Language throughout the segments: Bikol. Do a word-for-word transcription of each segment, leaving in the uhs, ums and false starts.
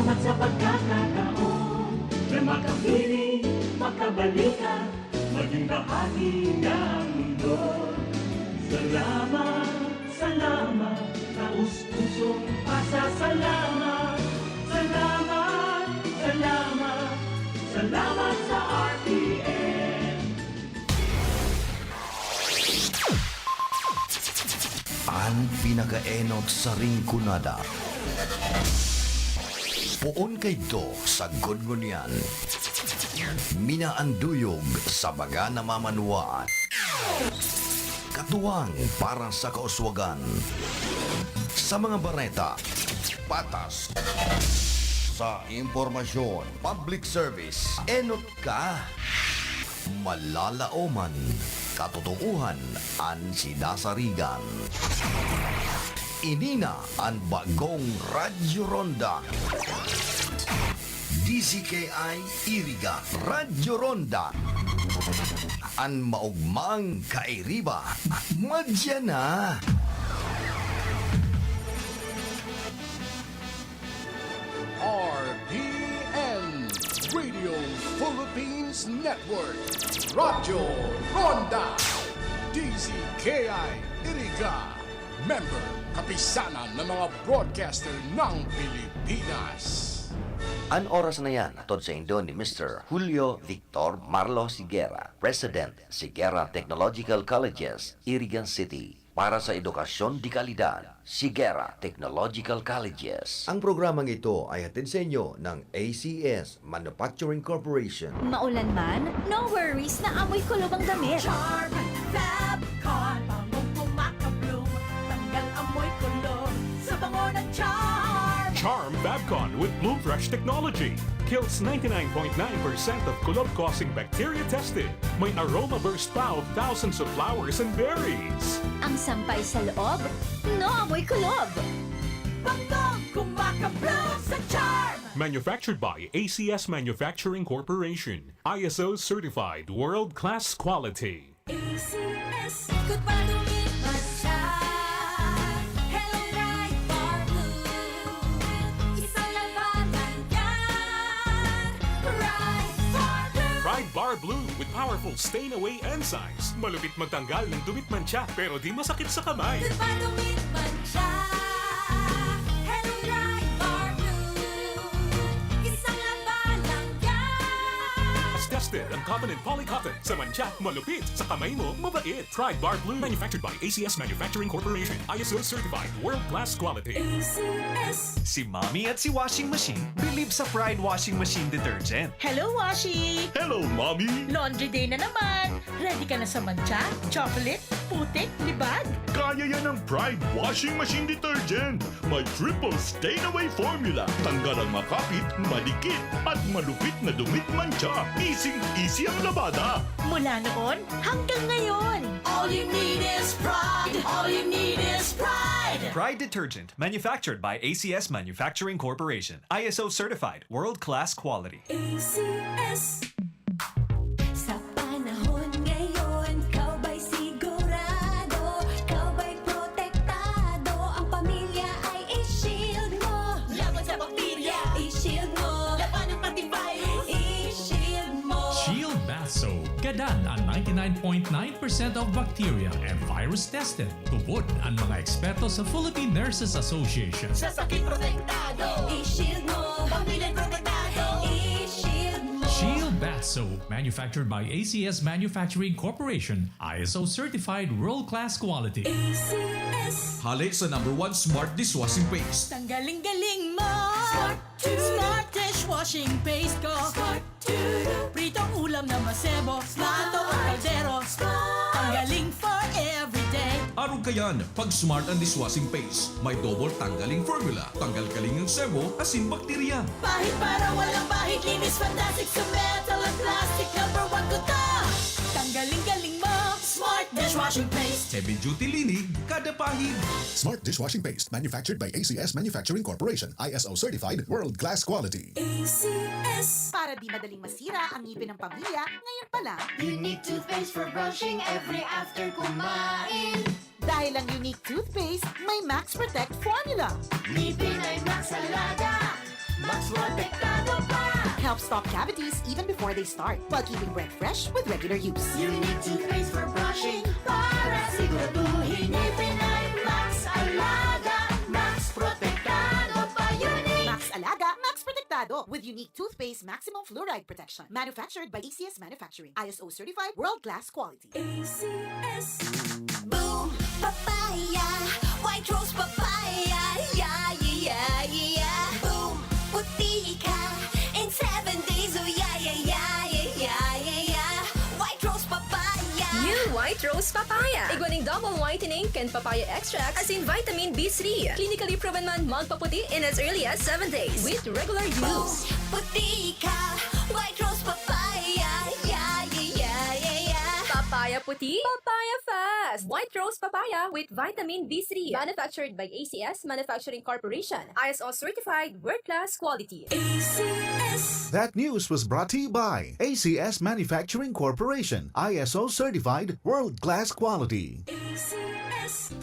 At sa pagkakataon na makapiling, makabalikan, maging bahagi ng mundo. Salamat, salamat, taus-pusong pasasalamat. Salamat, salamat, salamat sa R T N. An pinakaenot sa Rinconada. Poon kaidto sa sagkod ngunyan. Minaanduyog sa baga na mamanwaan. Katuwang para sa kauswagan. Sa mga bareta, patas. Sa impormasyon, public service, enot ka. Malalaoman, katotoohan an sinasarigan. Ini na an bagong Radyo Ronda. D Z K I Iriga, Radyo Ronda. An maogmang kairiba, madya na. R P N, Radio Philippines Network, Radyo Ronda, D Z K I Iriga, member, kapisanan ng mga broadcaster ng Pilipinas. An oras na yan, hatod saindo ni Mister Julio Victor Marlo Sigera, President, Sigera Technological Colleges, Iriga City. Para sa edukasyon de kalidad, Sigera Technological Colleges. Ang programang ito ay hatid sa inyo ng A C S Manufacturing Corporation. Maulan man, no worries na amoy kulob ang damit. Charm Fab Con, bangong kumakabloom, tanggal amoy kulob sa bango ng Charm. Charm Fab Con with Bloom Fresh technology kills ninety-nine point nine percent of kulob-causing bacteria tested. May aroma burst pa of thousands of flowers and berries. Ang sampay sa loob, no amoy kulob. Bangong kumakabloom sa Charm! Manufactured by A C S Manufacturing Corporation. I S O certified world-class quality. A C S, good pa dumiman siya. Hello, Pride Bar Blue. Isang labanan yan. Pride Bar Blue. Pride Bar Blue with powerful stain away enzymes. Malupit magtanggal ng dumitmantsa pero di masakit sa kamay. Good pa dumitmantsa. Hello, Pride Bar Blue. Isang labanan yan. Tested ang cotton and polycotton. Sa mantsa, malupit. Sa kamay mo, mabait. Pride Bar Blue. Manufactured by A C S Manufacturing Corporation. I S O certified. World class quality. A C S. Si Mommy at si Washing Machine believe sa Pride Washing Machine Detergent. Hello, Washi! Hello, Mommy! Laundry day na naman! Ready ka na sa mantsa, chocolate, putik, libag? Kaya yan ng Pride Washing Machine Detergent! May triple stain away formula. Tanggal ang makapit, madikit, at malupit na dumitmantsa. Easy-easy ang labada. Mula noon hanggang ngayon. All you need is pride. All you need is pride. Pride detergent, manufactured by A C S Manufacturing Corporation. I S O certified, world-class quality. A C S. Sa panahon ngayon, kaw ba'y sigurado? Kaw ba'y protektado? Ang pamilya ay i-shield mo. Laban sa bakterya, i-shield mo. Labanan pati virus, i-shield mo. Shield Bath Soap. Gadan ang ninety-nine point nine percent of bacteria and virus tested. Tubod ang mga eksperto sa Philippine Nurses Association. Sa sakit protektado, i-shield mo. Pamilya protektado, i-shield mo. Shield Bath Soap, manufactured by A C S Manufacturing Corporation, I S O certified world-class quality. A C S. Hale sa number one smart dishwashing paste. Tanggaling-galing mo! Smart! Smart dishwashing paste ko! Smart! Pritong ulam na masebo, plato o kaldero. Tanggaling for everyday. Arog kayan, pag smart ang dishwashing paste. May double tanggaling formula. Tanggal-galing ang sebo, asin bakterya. Pahid para walang bahid, linis fantastic sa metal at plastic. Number one ko to! Tanggaling-galing mo! Smart dishwashing paste! Heavy duty linig, kada pahid. Smart dishwashing paste, manufactured by A C S Manufacturing Corporation, I S O certified, world class quality. A C S. Para di madaling masira ang ngipin ng pamilya, ngayon pa lang. Unique toothpaste for brushing every after kumain. Dahil ang Unique toothpaste may Max Protect formula. Ngipin ay Max Alaga. Protektado pa! Helps stop cavities even before they start, while keeping breath fresh with regular use. Unique toothpaste for brushing para siguraduhin ngipin ay Max Alaga, Max Protektado pa. Unique! Max Alaga, Max Protektado, with unique toothpaste maximum fluoride protection. Manufactured by A C S Manufacturing. I S O certified, world-class quality. A C S. Boom! Papaya! White Rose Papaya! Yeah, yeah, yeah, yeah! Boom! Puti ka! In seven days, oh yeah, yeah, yeah, yeah, yeah, yeah, yeah! White Rose Papaya! New White Rose Papaya. Igwa ning double whitening kan papaya extract asin vitamin B three. Clinically proven man magpaputi in as early as seven days with regular Boom! use. Puti ka! White Rose Papaya! Yeah, yeah, yeah, yeah, yeah! Papaya puti, papaya fast. White Rose Papaya with vitamin B three. Manufactured by A C S Manufacturing Corporation. I S O certified, world-class quality. A C S. That news was brought to you by A C S Manufacturing Corporation, I S O certified, world-class quality. A C S.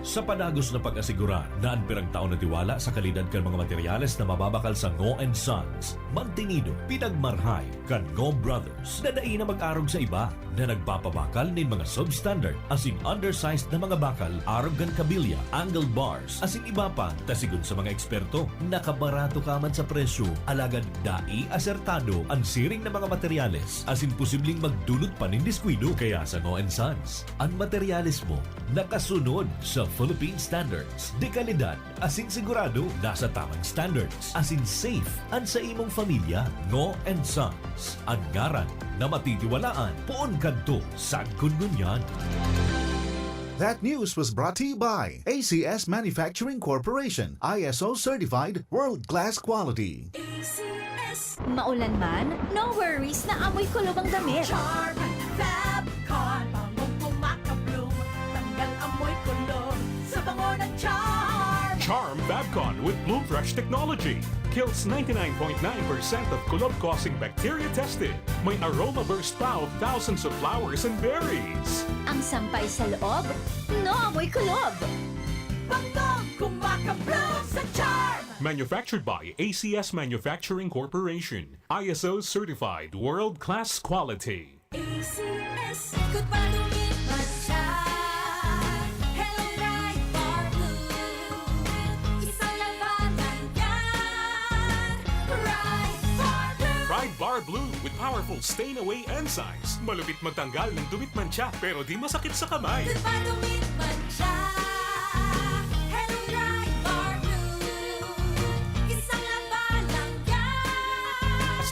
Sa padagos na pag-asigurar na an pirang taon na tiwala sa kalidad kan mga materyales na mababakal sa Ngo and Sons, mantinido, pinagmarhay kan Ngo Brothers na dai na mag-arog sa iba na nagpapabakal nin mga substandard asin undersized na mga bakal arog kan kabilya, angle bars, asin iba pa, ta sigon sa mga eksperto, nakabarato ka man sa presyo, alagad dai asertado an siring na mga materyales asin posibleng magdulot pa nin diskuido. Kaya sa Ngo and Sons, an materyales mo nakasunod sa Philippine standards de kalidad asin sigurado nasa tamang standards asin safe an sa imong pamilya. Ngo and Sons, an ngaran na matitiwalaan poon kadto sagkod ngunyan. That news was brought to you by A C S Manufacturing Corporation, I S O certified, world-class quality. A C S. Maulan man, no worries na amoy kulob ang damit. Charm Fab Con, bangong kumakabloom, tanggal amoy kulob sa bango ng Charm. Charm Fab Con with Bloom Fresh technology kills ninety-nine point nine percent of kulob-causing bacteria tested. May aroma burst pa of thousands of flowers and berries. Ang sampay sa loob, no amoy kulob. Bangong kumakabloom sa Charm. Manufactured by A C S Manufacturing Corporation. I S O certified world-class quality. A C S. Good pa dumit man siya. Hello, Pride Bar Blue. Isang labanan yan. Pride Bar Blue. Pride Bar Blue with powerful stain away enzymes. Malupit magtanggal ng dumit mantsa pero di masakit sa kamay. Good pa dumit man siya. Hello, Pride Bar Blue. Isang labanan yan.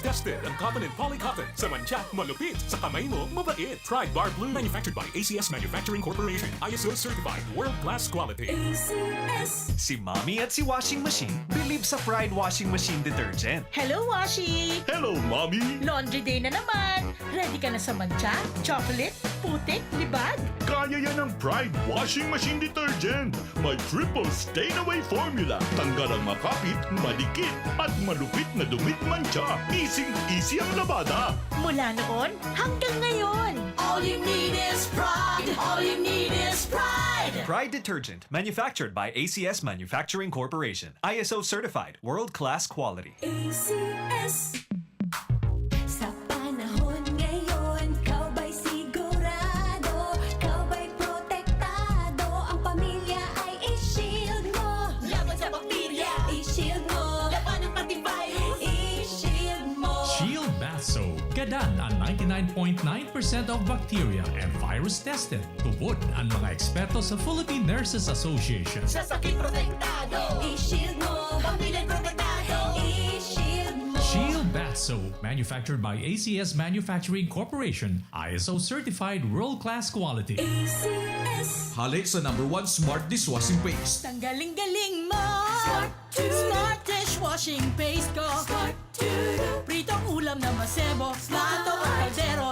Tested ang cotton and poly cotton. Sa mantsa, malupit. Sa kamay mo, mabait. Pride Bar Blue. Manufactured by A C S Manufacturing Corporation. I S O certified. World class quality. A C S. Si Mommy at si Washing Machine believe sa Pride Washing Machine Detergent. Hello, Washi! Hello, Mommy! Laundry day na naman! Ready ka na sa mantsa, chocolate, putik, libag? Kaya yan ng Pride Washing Machine Detergent. May triple stain away formula. Tanggal ang makapit, madikit, at malupit na dumit mantsa. Easy-easy ang labada. Mula noon hanggang ngayon! All you need is pride. All you need is pride. Pride Detergent, manufactured by A C S Manufacturing Corporation. I S O certified, world-class quality. A C S. Sa panahon ngayon, ikaw ba'y sigurado? Ikaw ba'y protektado? Ang pamilya ay i-shield mo. Laban sa bakterya, i-shield mo. Laban ng antivirus, i-shield mo. Shield Bath Soap. Gadan ang ninety-nine point nine percent of bacteria and virus tested. Tubod ang mga eksperto sa Philippine Nurses Association. Sa sakit protektado, i-shield mo. Pamilya protektado, i-shield mo. Shield Bath Soap, manufactured by A C S Manufacturing Corporation, I S O certified world-class quality. A C S. Hale sa number one smart dishwashing paste. Tanggaling galing mo! Smart two. Smart dishwashing paste ko! Smart two. Pritong ulam na masebo, plato o kaldero.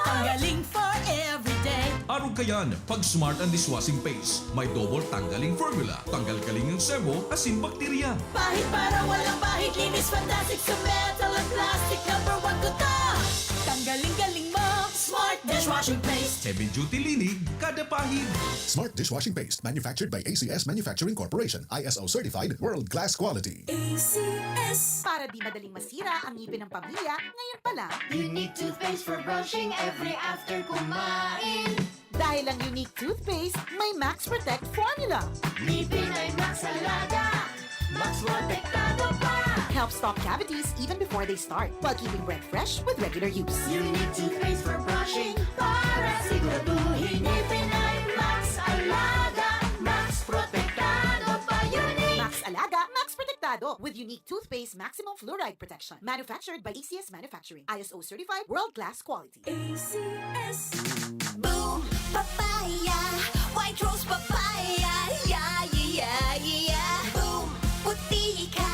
Tanggaling for everyday. Arog kayan, pag smart ang dishwashing paste. May double tanggaling formula. Tanggal kaling ang sebo, asin bakterya. Pahid para walang bahid, linis fantastic sa metal at plastic. Number one ko to. Tanggaling galing mo! Smart Dishwashing paste. Heavy duty linig kada pahid. Smart dishwashing paste, manufactured by A C S Manufacturing Corporation, I S O certified, world class quality. A C S. Para di madaling masira ang ngipin ng pamilya, ngayon pa lang. Unique toothpaste for brushing every after kumain. Dahil ang Unique Toothpaste may Max Protect Formula. Ngipin ay Max Alaga. Max Protektado pa. Helps stop cavities even before they start, while keeping breath fresh with regular use. Unique toothpaste for brushing para siguraduhin ngipin ay Max Alaga. Max Protektado pa. Unique. Max Alaga, Max Protektado with Unique Toothpaste Maximum Fluoride Protection. Manufactured by A C S Manufacturing. I S O certified, world class quality. A C S. Boom! Papaya! White Rose Papaya! Yeah, yeah, yeah, yeah, yeah! Boom! Puti ka!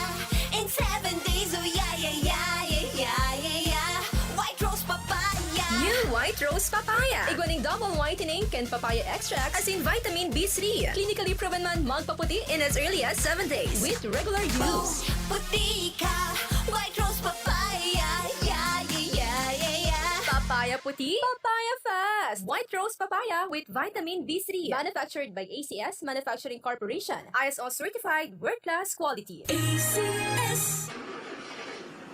In seven days, oh yeah, yeah, yeah, yeah, yeah, yeah, yeah! White Rose Papaya! New White Rose Papaya. Igwa ning double whitening kan papaya extract asin vitamin B three. Clinically proven man magpaputi in as early as seven days with regular Boom! use. Puti ka! White Rose Papaya! Yeah, yeah, yeah, yeah, yeah! Papaya puti, papaya fast. White Rose Papaya with vitamin B three. Manufactured by A C S Manufacturing Corporation. I S O certified, world class quality. A C S.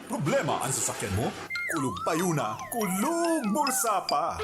Problema an sasakyan mo? Kulog payo na, kulog bulsa pa!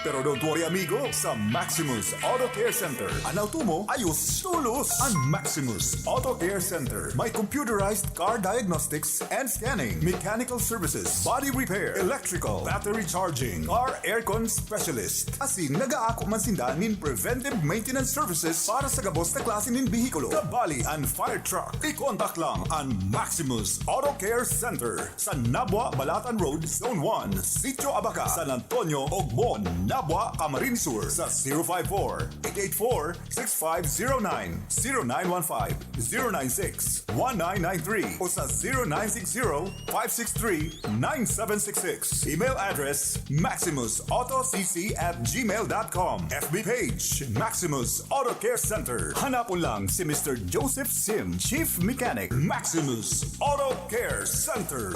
Pero don't worry amigo, sa Maximus Auto Care Center, an auto mo ayos tolos! An Maximus Auto Care Center may computerized car diagnostics and scanning, mechanical services, body repair, electrical, battery charging, car aircon specialist. Asin nagaako man sinda nin preventive maintenance services para sa gabos na klase nin behikulo, kabali an fire truck. I-contact lang an Maximus Auto Care Center sa Nabua, Balatan Road, Zone one, Sitio Abaca, San Antonio, Ogbon, Nabua, Camarines Sur sa zero five four, eight eight four, six five zero nine, zero nine one five, zero nine six, one nine nine three o sa zero nine six zero, five six three, nine seven six six. Email address, maximus auto c c at gmail dot com. F B page, Maximus Auto Care Center. Hanapon lang si Mister Joseph Sim, Chief Mechanic, Maximus Auto Care Center.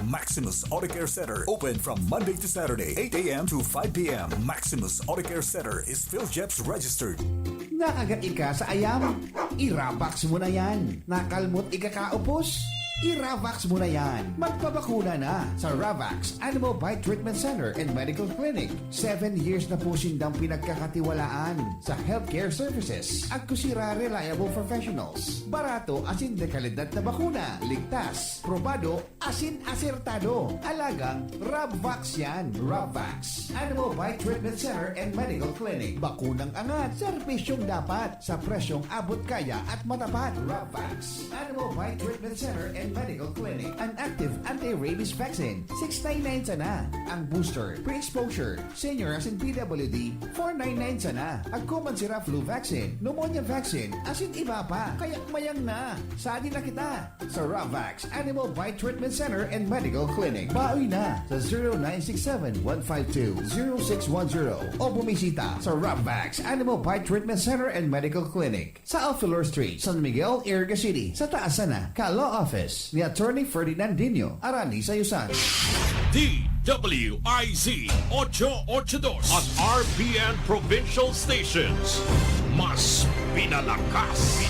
Maximus Auto Care Center, open from Monday to Saturday, eight a.m. to five p.m. Maximus Auto Care Center is PhilGEPS registered. Nakagat ika sa ayam? I-Ravax mo na yan. Nakalmot ikakaupos? I-Ravax mo na yan. Magpabakuna na sa Ravax Animal Bite Treatment Center and Medical Clinic. Seven years na po sindang pinagkakatiwalaan sa healthcare services. Agkusira reliable professionals. Barato asin dekalidad na bakuna. Ligtas, probado, asin asertado. Alagang Ravax yan. Ravax Animal Bite Treatment Center and Medical Clinic. Bakunang angat, serbisyong dapat, sa presyong abot kaya at matapat. Ravax Animal Bite Treatment Center and Medical Clinic. An active anti-rabies vaccine, six nine nine sana. Ang booster, pre-exposure, senior asin P W D, four nine nine sana. Agko man sira flu vaccine, pneumonia vaccine, asin iba pa. Kaya mayang na, sadi na kita sa Ravax Animal Bite Treatment Center and Medical Clinic. Baoy na sa zero nine six seven, one five two, zero six one zero o bumisita sa Ravax Animal Bite Treatment Center and Medical Clinic sa Alfilor Street, San Miguel, Iriga City, sa taas sana ka Law Office ni Attorney Ferdinand Dino, Arani Sayusan. D W I Z ocho ocho dos at R P N Provincial Stations. Mas pinalakas.